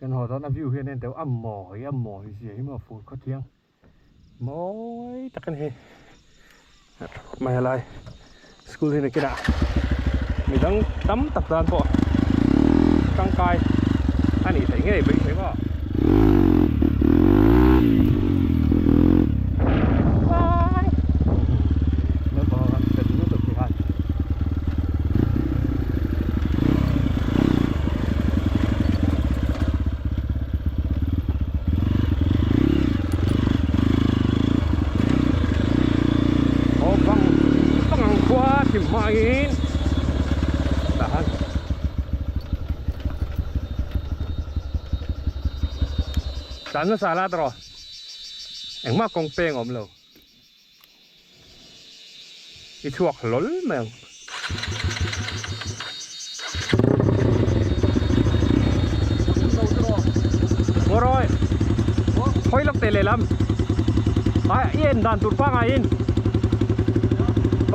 Kan haw dawn a view hian en deuh a mawi a mawi zia hi maw fur khaw thiang mawi tak a ni hei a tha khawp mai a lai school hi nakinah midang tam tak tan pawh tangkai a nih theih ngei beisei maw. Aw bang bang ang khua thim hmain tah han tlan nasa la tawh engmah kawng peng a awm lo. I chhuak hlawl mai ang. Ngaw rawi hawi lawk teh lehlam ai i en dan tur pangai in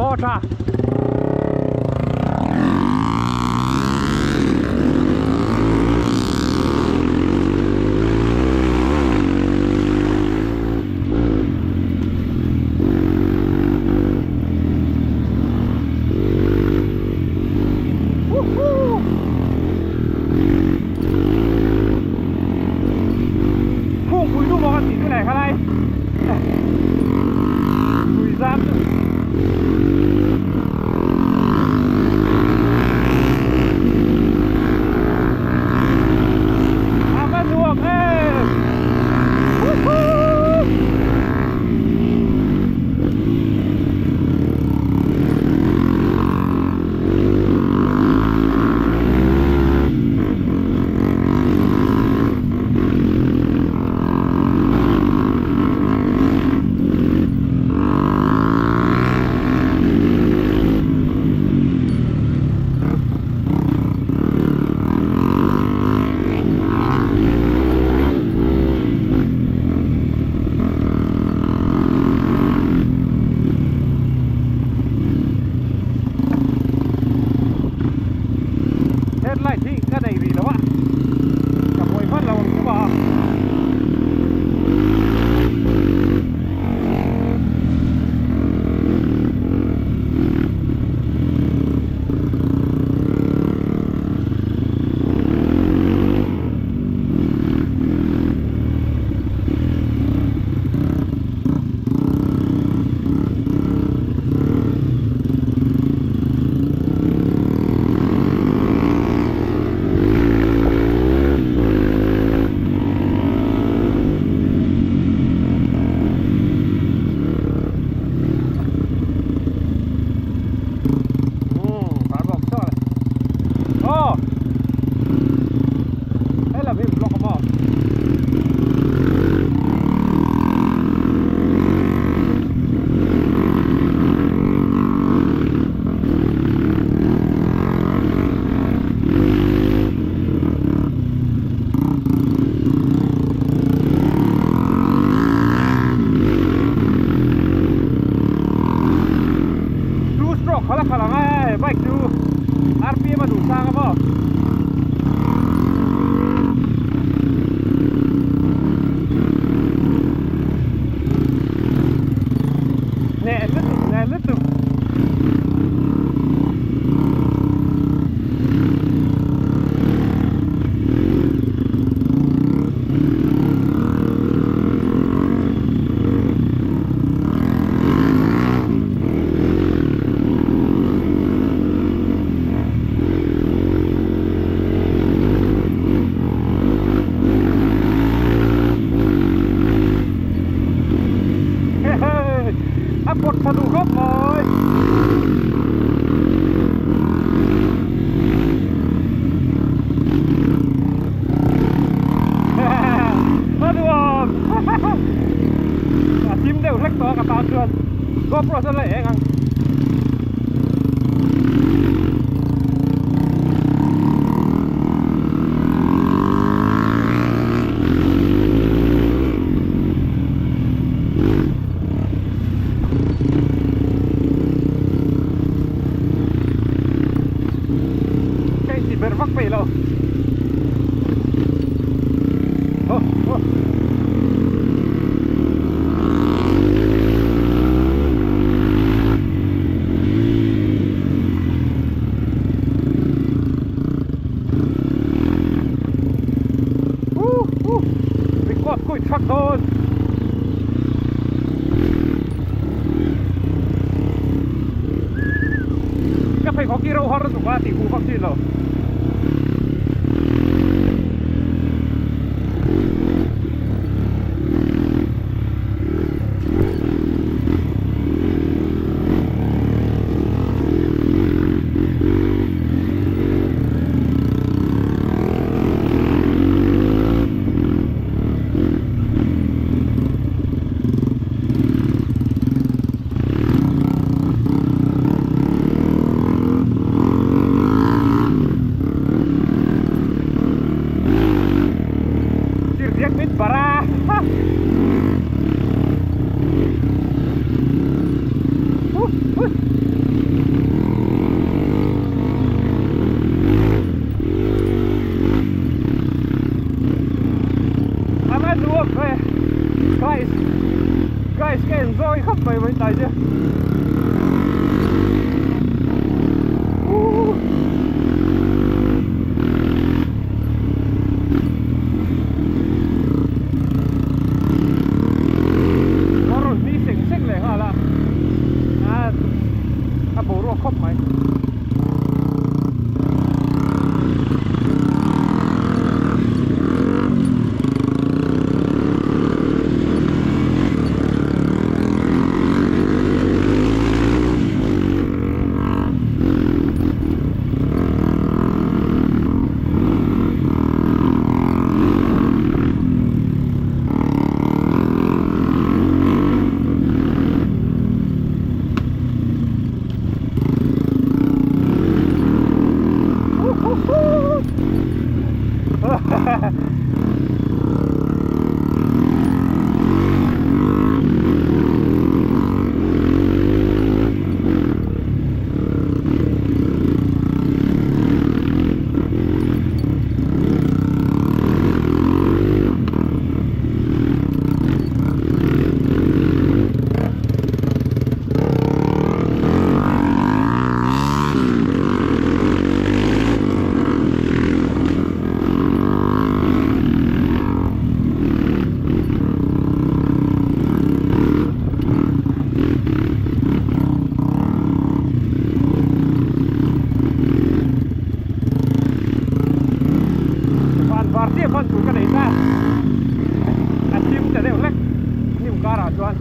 aw tha. Khungpui nu maw kan tih chu leh khalai tui zam chu. A va nuam em! Woohoo! Headlight hi ka nei rih lo a, ka buai hman lo ang chu a. Two stroke khala khala ngai a he bike chu rpm a duh sang a maw. Neh lutuk neh lutuk. A pawt tha duh khawp mai. A nuam. A thim deuh hlek tawh a ka tan chuan GoPro chuan la eng ang. Ka inti ber vak peih lo. chi lo. Chirdiak min para. A nuam mai guys guys ka enjoy khawp mai mai tlai chu a rawn ni seng seng leh nghal a a boruak khawp mai. Van var chiah hman tur ka nei ta a thim ta deuh hlek hnim karah chuan.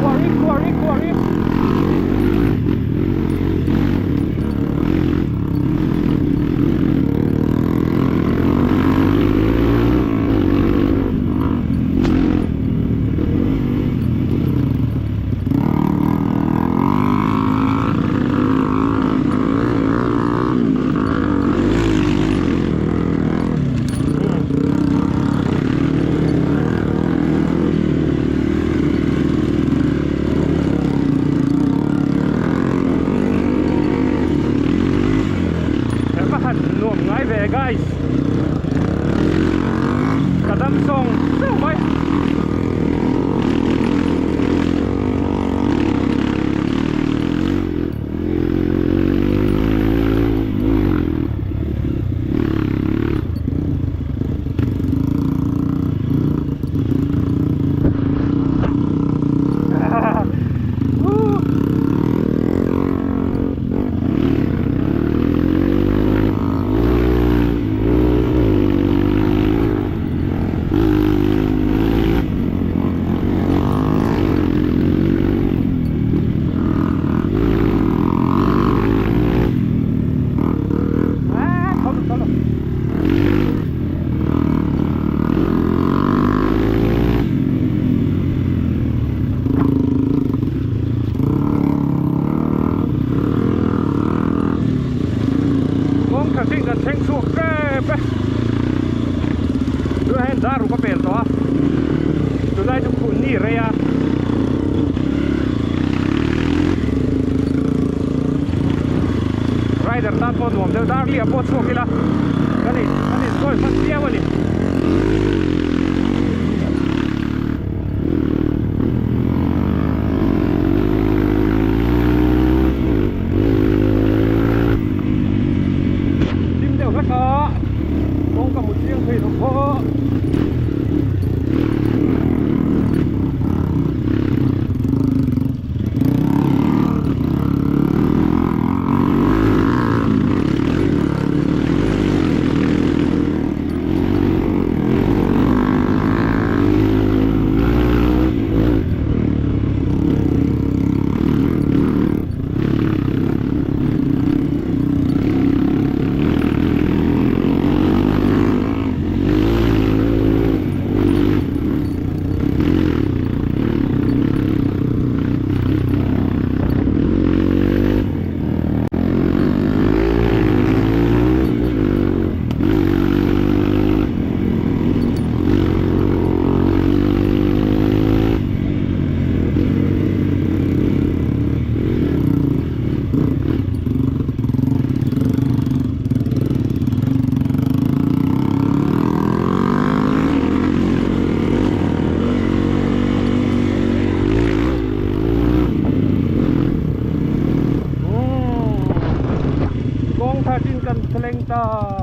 Quarry, quarry, quarry. Ka han nuam ngai ve guys ka dam sawng sawng mai. thleng chhuak tep e. Tunah hian dar ruk a pel tawh a, tunlai chu khuh ni rei a. Rider tan pawh nuam deuh dar liah pawh chhuak ila kan in kan enjoy hman viau a ni. Thim deuh hlek a kawng ka hmu chiang thei lo pawh. Kawng tha chin kan thleng ta.